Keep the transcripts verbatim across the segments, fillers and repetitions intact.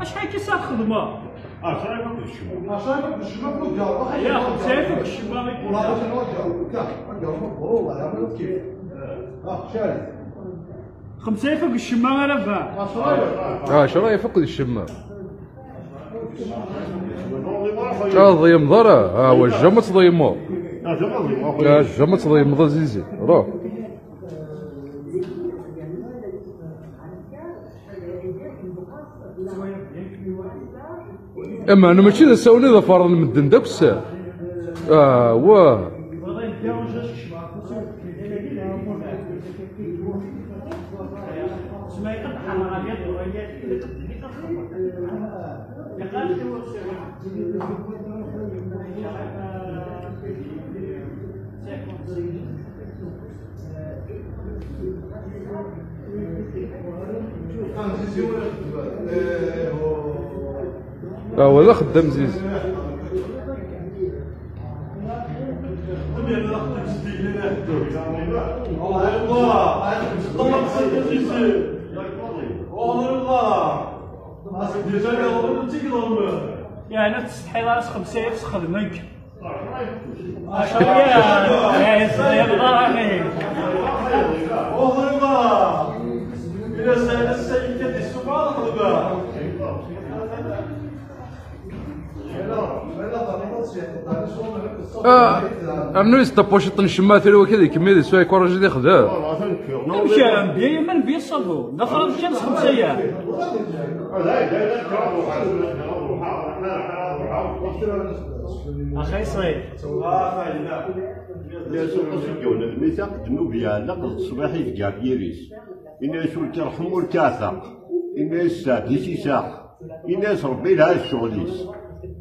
Acḥal akka i s-xedmeɣ? Ɛecra alaf akked ccemma. Ɛecra alaf akked ccemma, ur ǧerrbeɣ. Ya, xemsa alaf akked ccemma i d-yella. Ur ǧerrbeɣ, ur ǧerrbeɣ, ur ǧerrbeɣ, ur ǧerrbeɣ. Ah, cari. Xemsa alaf akked ccemma ara bɛeɣ. Ɛecra alaf. Ah, ɛecra alaf akked ccemma. Ur tḍeymeḍ ara. Ah, wa jama ad tḍeymeḍ. Ah, jama ad tḍeymeḍ, a Zizi. Ruḥ. Ameɛna mačči d asawen i d aferren medden d akessar. Ah, wah. Ah, wa d axeddam Zizi. Yeɛni ur tsetḥiḍ ara s xemsa alaf sxedmen-k? Ah, rnu-yas tapuciṭ n ccemma, tili wakka d kemmi di swa ikuraj i d-ixdem. Amek ara nbya yemma nbya ṣṣabu? D afrad kan s xemsa ya. Axi ṣi. Lmithaq ddnub yeɛleq d ṣṣbaḥ i tgergir-is. Inna-yas ur k-irḥem ur k-iɛteq. Inna-yas sseɛd-is isax. Inna-yas Ṛebbi yelha d ccɣel-is.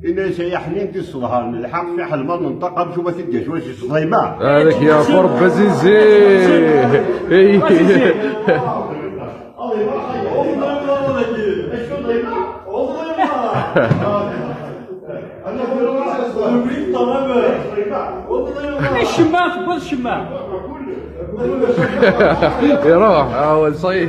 Inna-yas ay aḥnin di sseḍhar n lḥeqq fiḥel ma nenṭeq amcum ad t-id-yac wac iṣḍima. Hada k-yeɛfu Ṛebbi a Zizi. Ey. Ccemma, tewweḍ ccemma. Iruḥ, awal ṣayi.